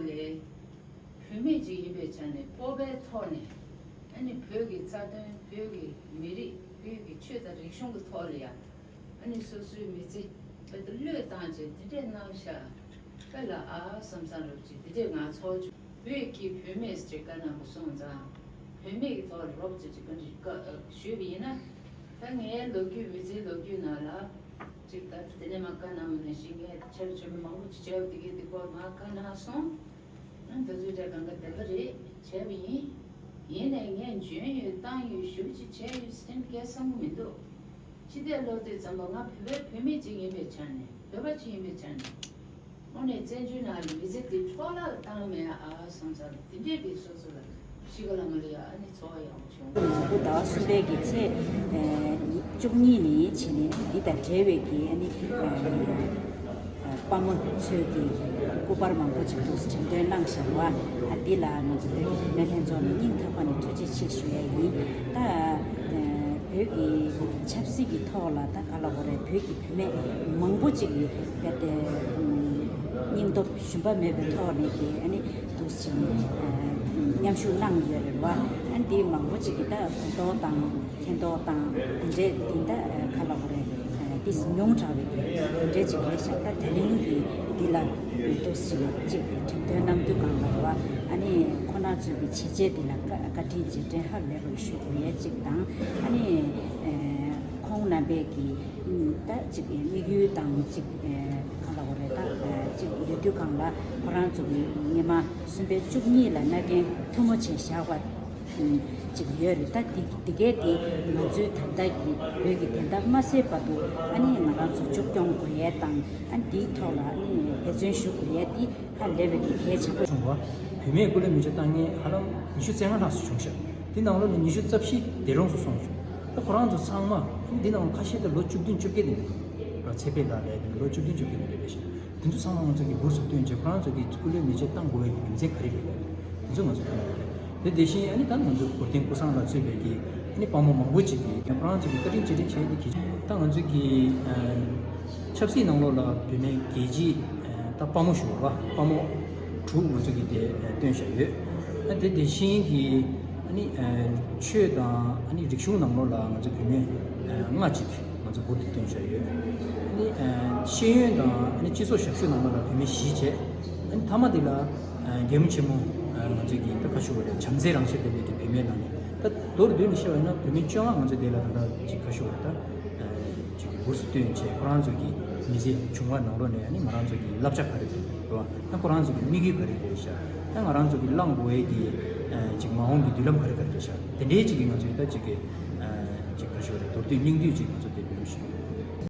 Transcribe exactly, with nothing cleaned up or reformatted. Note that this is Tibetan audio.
ལས། བུད་མེད་ཅིག་ཡིན་པའི་ཆ་ནས་སྤོབས་པའི་ཐོག་ནས། ཨ་ནི་བོད་ཀྱི་རྩ་དོན། བོད་ཀྱི་མི་རིགས། བོད་ཀྱི་ཆོས་དང་རིག་གཞུང་གི་ཐོག་ལ་ཡ། ཨ་ནི་སོ་སོའི་མི་ཚེ་དཔེ་ད་བློས་བཏང་བྱས་འདི་འདྲས་གནང་ཤག་དཔེ་ལ་ཨ་བསམ་བསམ་རོབ་ཅིག་འདི་འདྲས་ང་ཚོར་བྱུང་། བོད་ཀྱི་བུད་མེད་ཅིག་བཀའ་གནང་བ་སོང་ཙང་། བུད་མེད་ཀྱི་ཐོག་ལ་རོབ་ཅིག་ཅིག་བཀའ་འདྲི་བཀའ་ཞུས་པ་ཡིན་ན། ད་ངའི་ལོ་རྒྱུས། མི་ཚེའི་ལོ་རྒྱུས་ནང་ལ་ཅིག་ད་དེ་ནས་མ་བཀའ་གནང་བ་ནང་བཞིན་ངས་ཆེ་བ་ཆེ་བ་མང་པོ་ཅིག་བྱས་པ་དེ་གའི་དེ་སྐོར་མ་བཀའ་གནང་སོང་། ཨ་ནི་ད་ཚོད་ཀྱང་གང་ག་བདེན་པ་རེད། བྱས་པ་ཡིན། ཡིན་ནའི་ངས་འཇོན་ཡོད། བཏང་ཡོད། ཞུ་ཅིག་བྱས་ཡོད་ཟེར་ནས་སྐད་བསམ་གི་མི་འདུག་སྤྱི་བདེ་བློ་གཏད་ཙམ་པ་ང་བོད་པའི་བུད་མེད་ཅིག་ཡིན་པའི་ཆ་ནས། བོད་པ་ཅིག་ཡིན་པའི་ཆ་ནས། དངོས་གནས་བཙན་བྱོལ་ནང་ལ་མི་ཚེ་འདི་འཕྲོ་བརླག་བཏང་མེད་ཨ་བསམ་ཚར། འདི་འདྲས་ཀྱི་སོ་སོ་ལ་གཤིས་ཀ་ལ་མ་ལ་ཡ་ཨ་ནི་ཚོར་བ་ཡག་པོ་བྱུང་། ལོ་འགོ་ཟླ་བ་གསུམ་པའི་གི་ཚེས་བཅུ་གཉིས་ནས་བྱས་ནས་འདི་དང་འབྲེལ་བའི་གི་ཨ་ནི་དཔའ་མོ་ཚོས་ཀྱི་སྐུ་པར་མང་པོ་ཅིག་འདུག་འགྲེམས་སྟོན་གནང་བཞག་པ། ཨ་འདི་ལ་ང་ཚོ་བོད་ཀྱི་བུད་མེད་ལྷན་ཚོགས་ནས་སྙིང་ཐག་པ་ནས་ཐུགས་རྗེ་ཆེ་ཞུ་ཡ་ཡིན། ད་བོད་ཀྱི་ཆབ་སྲིད་ཀྱི་ཐོག་ལ་ད་ག་ལ་གོ་རེད། བོད་ཀྱི་བུད་མེད་མང་པོ་ཅིག་གིས་རྦད་དེ་སྙིང་སྟོབས་ཞུམ་པ་མེད་པའི་ཐོག་ནས་ཀྱི་ཨ་ནི་འདུག་ཅིག་མཉམ་ཞུགས་གནང་ཡོད་རེད་བ། ཨ་འདི་མང་པོ་ཅིག་གིས་ད་མགོ་འདོགས་དང་མཁྱེན་རྟོགས་དང་དེ་འདྲས་འདི་ད་ག་ལ་གོ་རེད། ཏིས་ཉུང་དྲགས་པའི་དེ་འདྲས་ཅིག་རེད་ཤག་ད་དེ་རིང་གི་འདི་ལ་འདུག་ཅིག་ཅིག་འགྲེམས་སྟོན་གནང་དུས་གང་ལ་རེད་བ། ཨ་ནི་ཁོང་རྣམ་ཚོའི་གི་བྱས་རྗེས་འདི་ལ་བཀའ་བཀའ་དྲིན་རྗེས་དྲན་ཧ་ལས་པ་ཞུ་དགོས་ཡས་ཅིག་དང་། ཨ་ནི་ཁོང་རྣམ་པས་ཀྱི་ད་ཅིག་དམིགས་ཡུལ་དང་ཅིག་གང་ལ་བ་རེད། ད་ཅིག་ཡོད་དུས་གང་ལ་ཁོ་རང་ཚོ་གི་སྔོན་མ་གསུམ་པའི་བཅུ་གཉིས་ལ་མནའ་གན་ཐུན་མོང་བྱས་བཞག་པ་ཅིག་ཡོད་རེད། ད་འདི་འདི་གའི་དེ་ང་ཚོའི་ད་ལྟ་གི་བོད་ཀྱི་བདེན་མཐའ་མ་གསལ་བར་དུ་ཨ་ནི་ང་རང་ཚོ་མཆོག་སྐྱོང་དགོས་ཡས་དང་། ཨ་ནི་འདིའི་ཐོག་ལ་ཨ་ནི་འབད་བརྩོན་ཞུ་དགོས་ཡས་དེ་ཧ་ལས་པའི་གི་གལ་ཆེན་པོ་བྱུང་བ། བུད་མེད་སྐུ་ལས་མི་བྱེད་བཏང་མཁན་ཧ་ལམ་ཉི་ཤུ་རྩ་ལྔ་ལྷག་ཙམ་བྱུང་ཤག་འདི་ནང་ལོགས་ནས་ཉི་ཤུ་རྩ་བཞི་འདས་གྲོངས་སུ་སོང་བྱུང་། ད་ཁོ་རང་ཚོ་ཚང་མ་འདི་ནང་ལོགས་ཁ་ཤས་དེ་ལོ་བཅུ་བདུན་བཅོ་བརྒྱད་དེ་འདྲ་འདུག་ཚེ་འཕེལ་ལགས་ལབ་ཡས་དེ་ལོ་བཅུ་བདུན་བཅོ་བརྒྱད་དེ་འདྲ་རེད་ཤག་དེ་ཚོ་ཚང་མ་ང་ཚོ་གི་འབུར་ཚུགས་བཏོན་བྱས་ཁོ་རང་ཚོ་གི་སྐུ་ལས་མི་བྱེད་བཏང་དགོས་པའི་རྒྱུ་མཚན་ག་རེ་རེད་ལབ་དེ་ཚོ་ང་ཚོ་མཐོང་གི་རེད། དེ་དེ་བཞིན་ཨ་ནི་ད་ང་ཚོ་གུར་སྟེང་སྐུ་བཟང་ལགས་གཙོས་པའི་གི་ཨ་ནི་དཔའ་མོ་མང་པོ་ཅིག་གིས་ཁོ་རང་ཚོ་གི་བཀའ་དྲིན་རྗེས་དྲན་བྱས་ཏེ་གི་ད་ང་ཚོ་གི་ཨ་ཆབ་སྲིད་ནང་ལོགས་ལ་བུད་མེད་རྒྱལ་གཅེས་ད་དཔའ་མོ་ཞུ་བ་དཔའ་མོ་དྲུག་ང་ཚོ་གི་དེ་བཏོན་བཞག་ཡོད། ཨ་དེ་དེ་བཞིན་གི་ཨ་ནི་ཆོས་དང་ཨ་ནི་རིག་གཞུང་ནང་ལོགས་ལ་ང་ཚོ་བུད་མེད་ལྔ་ཅིག་ང་ཚོ་འབུར་དུ་བཏོན་བཞག་ཡོད། ཨ་ནི་ཤེས་ཡོན་དང་ཨ་ནི་སྤྱི་ཚོགས་ཞབས་ཞུ་ནང་ལོགས་ལ་བུད་མེད་བཞི་བྱས། ཨ་ནི་མཐའ་མ་དེ་ལ་རྒྱལ་མོ་ཆེན་མོ་ང་ཚོ་གི་ད་ཁ་ཤོ་བ་རེད། བྱམས་བརྩེའི་རང་བཞིན་ལྡན་པའི་གི་བུད་མེད་ནང་ནས་ད་མདོར་བསྡུས་ནས་བཤད་པ་ཡིན་ན་བུད་མེད་བཅོ་ལྔ་ང་ཚོ་དེ་ལ་ད་ལྟ་ཅིག་ཁ་ཤོ་བ་རེད། ད་ཅིག་འབུར་དུ་བཏོན་བྱས་ཁོ་རང་ཚོ་གི་མི་ཚེ་བྱུང་བ་ནང་ལོགས་ནས་ཨ་ནི་ང་རང་ཚོ་གི་བསླབ་བྱ་ག་རེ་རེད་བ། ད་ཁོ་རང་ཚོ་གི་དམིགས་ཡུལ་ག་རེ་རེད་ཤག་ད་ང་རང་ཚོ་གི་བླངས་དགོས་ཡས་ཀྱི་ཅིག་མ་འོངས་ཀྱི་མདུན་ལམ་ག་རེ་ག་རེ་རེད་ཤག་དེ་འདྲའི་ཅིག་གི་ང་ཚོའི་ད་ཅིག་གི་ཅིག་ཁ་ཤོ་རེད། མདོར་བསྡུས་སྙིང་བསྡུས་ཅིག་ང་ཚོ་དེ་མདུན་ལམ་ཞིག